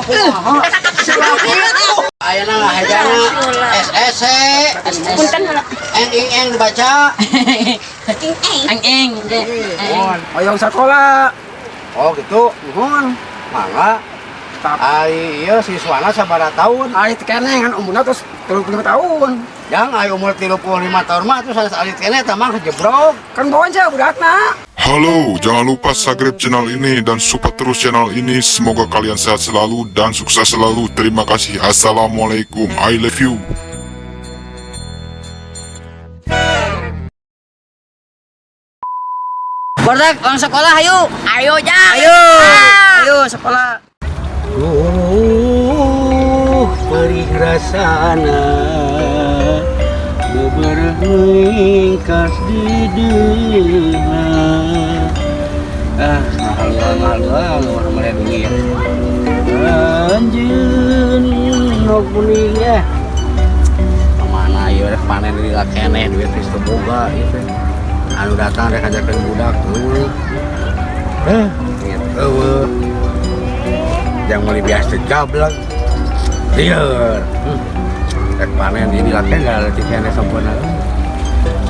Kumaha? Ayeuna ngahejana SSC. Punten heula. Eng ing eng dibaca. Ing eng. Eng eng. Mohon. Hoyong sekolah. Oh gitu. Nuhun. Mangga. Ai ieu siswana sabaraha tahun? Alit keneh kan umurna terus 35 tahun. Jang ai umur 35 tahun mah atuh sanes alit keneh eta mah kejebrok. Kan bocah budakna. Halo, jangan lupa subscribe channel ini dan support terus channel ini. Semoga kalian sehat selalu dan sukses selalu. Terima kasih. Assalamualaikum. I love you. Barudak orang sekolah ayo. Ayo Jang. Ayo. Ayo sekolah. Perih rasana beberengkas di deuna. Ah, ngahaluang ngahaluang urang mere duit. Anjeun nok kuning ya. Kemana ieu rek panen di keneh duit geus teu boga ieu teh. Anu datang rek ngajarkeun budak eueuh. Eh, eueuh. Yang meuli biasa gablek. Lieur. Rek panen ini laki nggak ada keneh sempurna.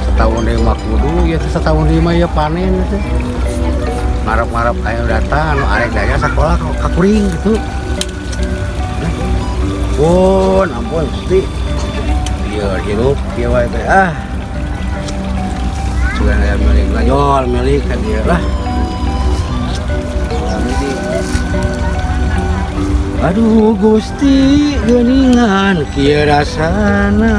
Setahun deui mah kudu ieu teh, setahun deui mah ieu panen teh. Ngarep-ngarep aya datang anu arek daya sakola ka kuring gitu. Ampun, ampun Gusti. Lieur hirup kieu wae teh ah. Sugan aya milik lajol milik ka dieu lah. Aduh Gusti geuningan kieu rasana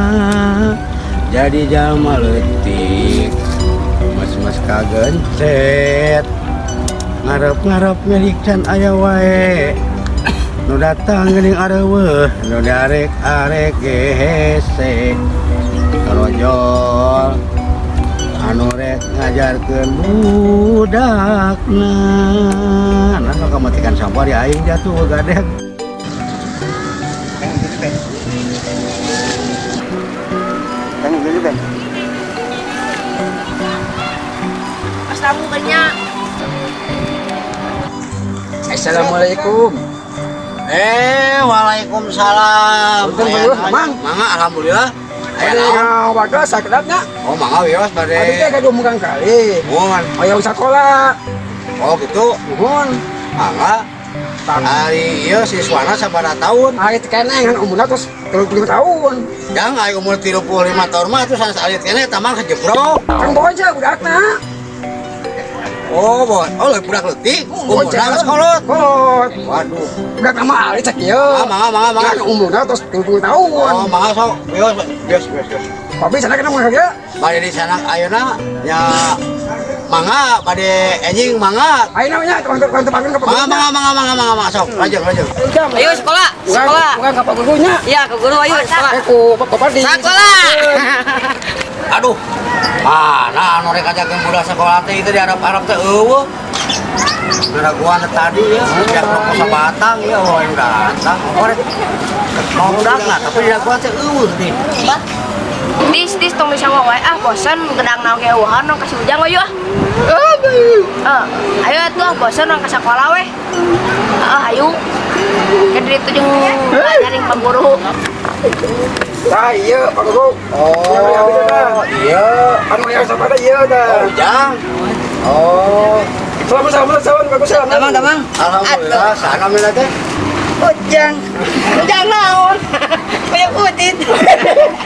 jadi jalma leutik mas-mas kagencet ngarep-ngarep milik can aya wae nu datang geuning areuweuh nu darek-arek gehese karojol anu rek ngajarkeun budakna nah kamatikan sampah di aing jatuh gadeg. Pas tamu kayaknya. Assalamualaikum. Waalaikumsalam. Punten, Bang. Mang. Mangga alhamdulillah. Aya naon? Aya warga sakedapnya. Oh, mangga wios bade. Abi teh gaduh murang kali. Mohon. Hoyong sekolah. Oh gitu. Nuhun. Mangga. Ari ieu siswana sabaraha tahun? Alit keneh kan umurna terus 35 tahun. Jang ai umur 35 tahun mah atuh sanes alit keneh eta mah kejebrok. Kan bocah budakna. Oh, bon. Oh, leutik budak leutik. Umurna geus kolot. Kolot. Waduh. Budak mah alit sakieu. Ah, mangga mangga mangga. Kan umurna terus 35 tahun. Oh, mangga sok. Wios, wios, wios, wios. Tapi sana kena mangga kieu. Bade di sana ayeuna nya mangga bade enjing mangga. Ayeuna nya tukang tepangkeun ka Mangga mangga mangga mangga mangga mangga sok. Lanjut lanjut. Ayo sekolah. Sekolah. Bukan ka Pak Gurunya. Iya, ke guru ayo sekolah. Eh ku Bapak di. Sekolah. Aduh. Mana anu rek ngajarkeun budak sekolah teh itu di Arab-Arab teh eueuh. Ngeraguan tadi ya, biar rokok sabatang ya, oh yang datang. Oh, rek mau budakna tapi di raguan teh eueuh nih. Tis tis tong bisa wae ah bosan gedang naon ge eueuhan nong kasih ujang ayo ah. Ayo atuh ah bosan nong ka sakola weh. Heeh ayo. Ke ditu jeung ngajarin Pak Guru. Tah ieu Pak Guru. Oh, iya. Anu yang sama teh ieu tah. Oh, Ujang. Oh, Salam salam salam Pak Guru. Damang damang. alhamdulillah, sana mina teh. Ujang. Ujang naon? Kayak udin.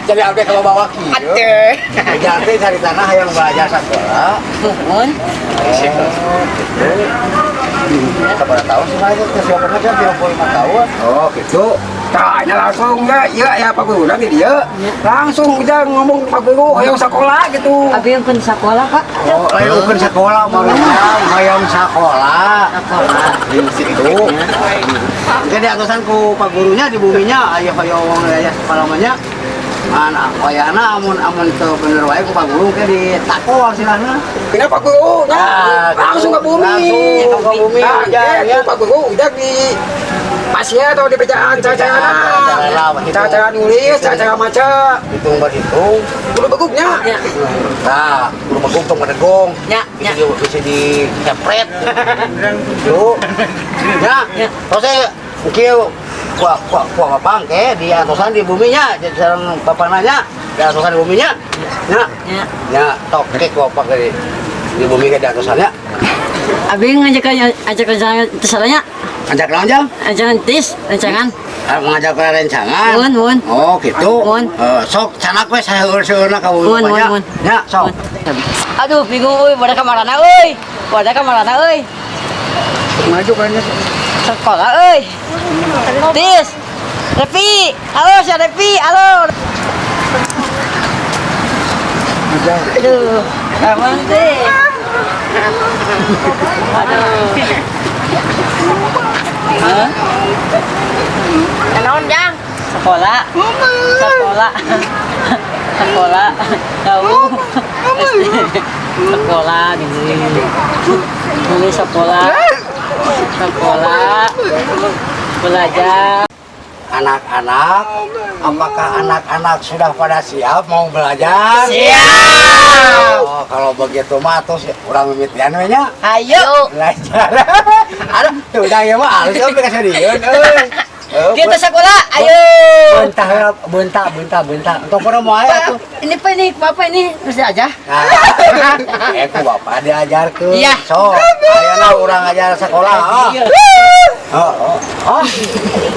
Jadi abdi kalau bawa kieu. Atuh. Ujang teh cari tanah yang belajar sekolah. Nuhun. Oh, gitu. Sabaraha tahun sih mah itu? Siapa aja 35 tahun. Oh, gitu. Tah, ini langsung ya, iya ya Pak Guru nanti dia langsung udah ngomong Pak Guru hoyong sekolah gitu. Abi yang pun sekolah, Pak. Oh, lain bukan sekolah, mau hayang sekolah. Sekolah. Gitu. Jadi atasan ku Pak Gurunya di buminya aya hoyong aya sekolah mah nya. An wayana amun amun teu bener wae ku Pak Guru ke ditakol silahna. Ini Pak Guru, Nah, nah, langsung ke bumi. Langsung ke bumi, Nah, udah, ya, ya. Pak Guru udah di pasien atau di bacaan cara-cara, cara-cara nulis, cara-cara maca, Hitung berhitung. kudu beguknya. Ya. Nah, kudu beguk tong bedegong. Ya, ya. Bisa di kepret. Tuh. Ya. Ya. Terus saya kieu Kuah kuah kuah bapak ke di atosan di buminya, jadi sareng bapak nanya di atosan di buminya. Nya, Ya. nya tok ke kuah bapak di bumi ke di atosannya. Abi ngajak ajak rencangan terserahnya. Ajak naon jang? Rencangan tis, rencangan. Ah, mengajak ke rencangan. Mun, mun. Oh, gitu. Mun. Eh, sok canak we seueur-seueurna ka bumi Mun, mun, bapaknya. mun. Nya, sok. Aduh, bingung euy, pada kamarana euy. Pada kamarana euy. Maju kan. Sekolah euy. Tis. Repi, halo si Repi, halo. Aduh, aman sih. Aduh. Hah? Naon jang? Sekolah. Sekolah. Sekolah. Tahu. Sekolah ini. Ini sekolah. Sekolah. Belajar. Anak-anak, apakah anak-anak sudah pada siap mau belajar? Siap. Oh, kalau begitu mah atuh urang mimitian we nya. Ayo. Belajar. Aduh, tuh udah ya mah alus euy kasieun euy. Kita sekolah. Ayo. Bentar, bentar, bentar, bentar. Untuk pada mau aya tuh. Ini apa ini? Bapak ini terus aja. Nah, ku bapak diajarkeun. Iya. Sok, ayeuna urang ajar sekolah. Ah. Oh, oh. Oh.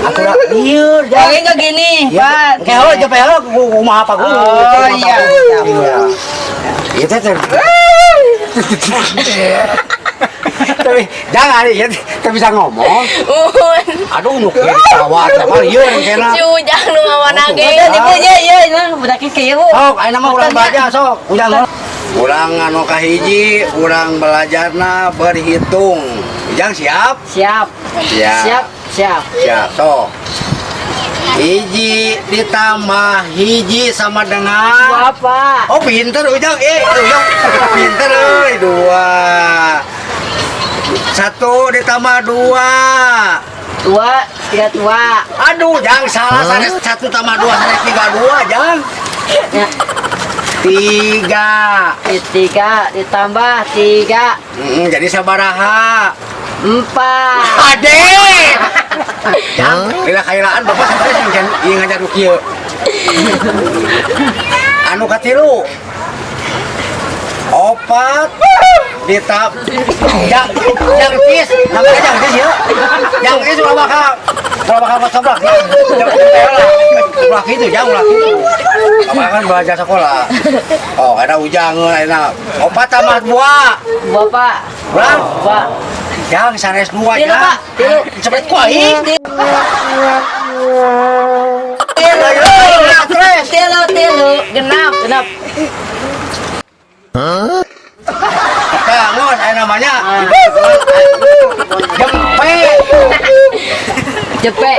Atuh da lieur Oh, enggak gini, Ya, Pak. kayak lo, coba lo, kumaha apa guru? Oh, iya. Iya. Itu tuh. Tapi jangan ya, tapi bisa ngomong. Mun. Aduh, nu kieu ditawar, tawar ieu kena. Si Ujang nu ngawana ge. Udah nih, Bu, ya, ya, nah, budaknya kayak Bu. Sok, ayeuna mah urang belajar sok. Ujang. Urang anu kahiji, urang belajarna berhitung. Ujang siap? Siap. Siap. Siap, siap. Siap, sok. Hiji ditambah hiji sama dengan Bapak. Oh pinter Ujang, Ujang pinter euy. Dua. Satu ditambah dua. Dua, tiga, dua. Aduh, jangan salah salah satu tambah dua salah tiga dua, jang. Ya. Tiga. Tiga ditambah tiga, Jadi sabaraha. empat. Ade. Jang, lila kailaan bapak sampai sing can ieu ngajar nu kieu. Anu katilu. Opat ditap jang jang tis namanya jang tis ya jang tis ulah bakal coblak ya jang ulah gitu jang ulah gitu bapak kan belajar sekolah oh ada ujang enak opat tambah dua Bapak. Berapa? Dua. Jang sanes dua Tilu, jang Pak. Tilu. cepet ku aing. Tilu. Terus. Tilu, tilu. Genap, genap. Tah, ngos aya namanya jempe. Jepe.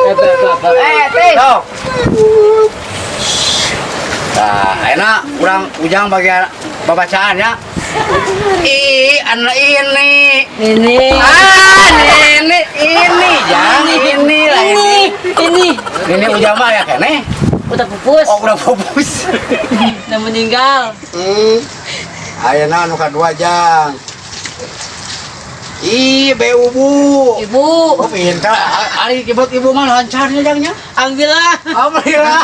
Jepe, Bapak. Eh, Tis. Sok. Nah, enak urang ujang bagian babacaan ya. I, anu ini. Ini. Ah, ini ini jang ini lah ini. Ini. Ini. Ini ujang mah ya kene. Udah pupus. Oh, udah pupus. Udah meninggal. Ayeuna anu kadua jang. I, B U Bu. Ibu. Oh, pintar. Ari nyebut ibu mah lancarnya jangnya. Alhamdulillah. Alhamdulillah.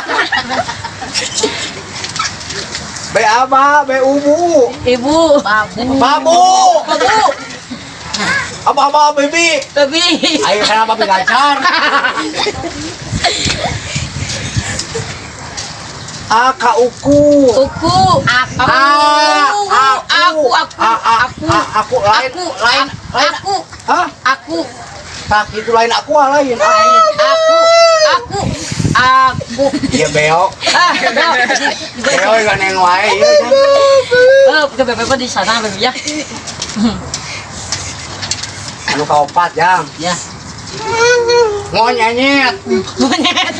B aba, B U Bu. Ibu. Babu. Babu. Babu. Apa apa bibi. Babi. Ayo kenapa babi lancar? A K uku. Uku. Aku. A Aku, aku, A, A, aku. A, aku lain Aku, lain lain. Aku, Hah? aku, Tak itu lain aku ah, lain. aku, aku, aku. Iya beo. Ah, udah. Beo gak neng wae ieu. Oh, ke BP di sana Beb ya. Anu kaopat jang. Ya. Monyet. Monyet.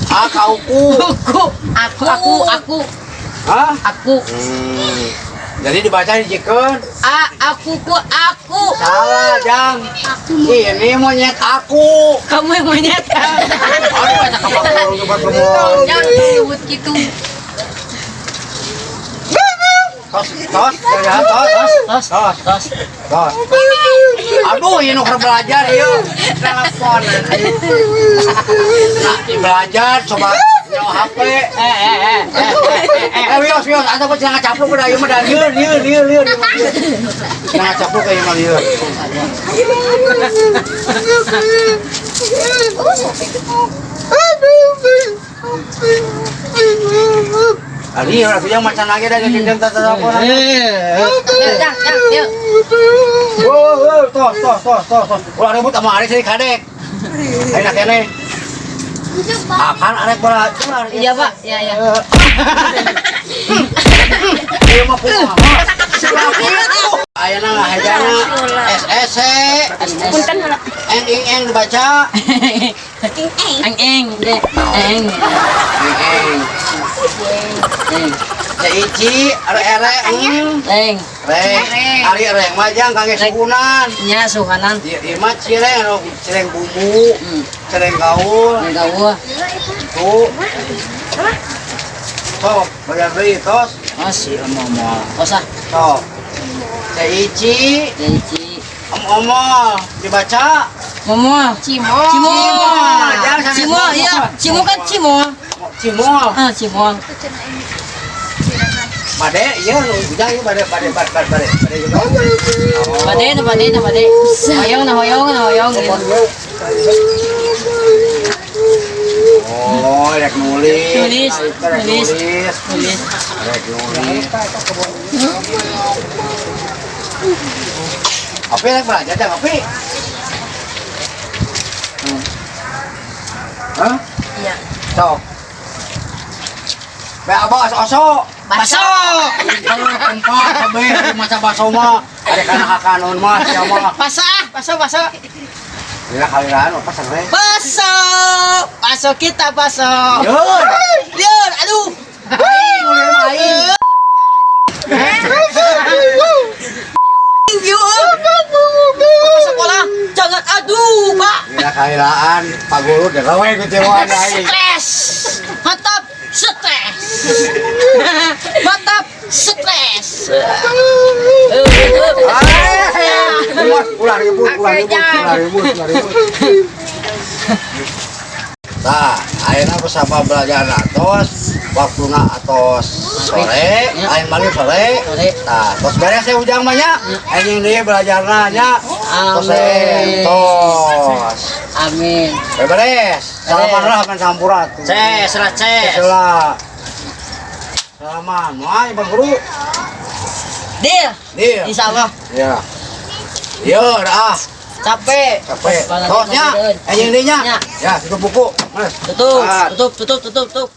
A K uku. Uku. Aku, Aku, aku, Hah? aku. Jadi dibaca dijikeun. A, aku, ku, aku. Salah, Jang. Ini monyet aku. Kamu yang monyet. Aduh, baca kamu coba semua. Jangan nyebut gitu. Tos, tos, ya, tos, Tos, tos, tos. Tos. Aduh, ini nu keur belajar ieu. Telepon. Nah, belajar coba nyawa HP. Eh eh eh eh eh. Eh, wios, wios, atau kok cenah ngacapluk udah ieu mah da lieur, lieur, lieur, lieur, ieu mah lieur. Cenah ngacapluk ieu mah lieur. Ah, lieur atuh yang macan lagi da jeung telepon. Yuk, Jang, Jang, yuk. Wow, wow, tos, tos, tos, tos, tos. Ulah ribut sama Ari sih kadek. Ayo nak kene. Apaan arek bola? Iya, Pak. Iya, iya. Ieu mah kumaha? Ayeuna ngahejana S S C Punten heula. N I N dibaca. Eng eng de eng. Eng eng. Eng. C I C R R Eng. Eng. Reng. Ari reng mah jang kangge sugunan. Nya suhanan. Ieu ieu mah cireng anu cireng bumbu, cireng gaul. Eng gaul. Tuh. Sok, bayar deui tos. Tos. Ieu mah. Tos ah. Sok. C I C Cici. Om omol dibaca. Momo. Cimol. Cimol. Jangan sampai Cimol, iya. Cimol kan cimol. Cimol. Ah, cimol. Bade, iya nu ujang ieu bade bade bade bade bade bade juga. Bade na bade na bade. Hoyong na hoyong na hoyong. Oh, rek nulis. Nulis, Rek nulis. nulis. Nulis. Rek nulis. Apa rek belajar jang apa? Hah? Iya. Sok. Be abah oso. Baso. Tempat kabeh maca baso mah. Ada kana kakanon mah sia mah. Baso ah, baso baso. Lila kaliran apa sare? Baso. Baso kita baso. Yun. Liur, aduh. Aing udah mah aing. Yuk. Bapak sekolah jangan aduh, Pak. Lila kaliran Pak Guru gawe kecewaan aing. Stres. Mantap, stres. Mantap, stres. Ulah ribut, ulah ribut, ulah ribut, ulah ribut. Nah, ayeuna bersama belajar atos, waktuna atos sore, aing balik sore. Sore. Nah, tos beres ya ujang mah nya. Aing deui belajarna nya. Tos Amin. tos. Amin. Beres. Salaman lah kan sampurat. Ces, lah ces. Lah. Salaman. Wah, Bang Guru. Deal. Deal. Insya Allah. Ya. Yo, dah. Capek. Capek. Tosnya, anjing dinya. Ya. Ya, tutup buku. Mas. Tutup, Ah. tutup, tutup, tutup, tutup.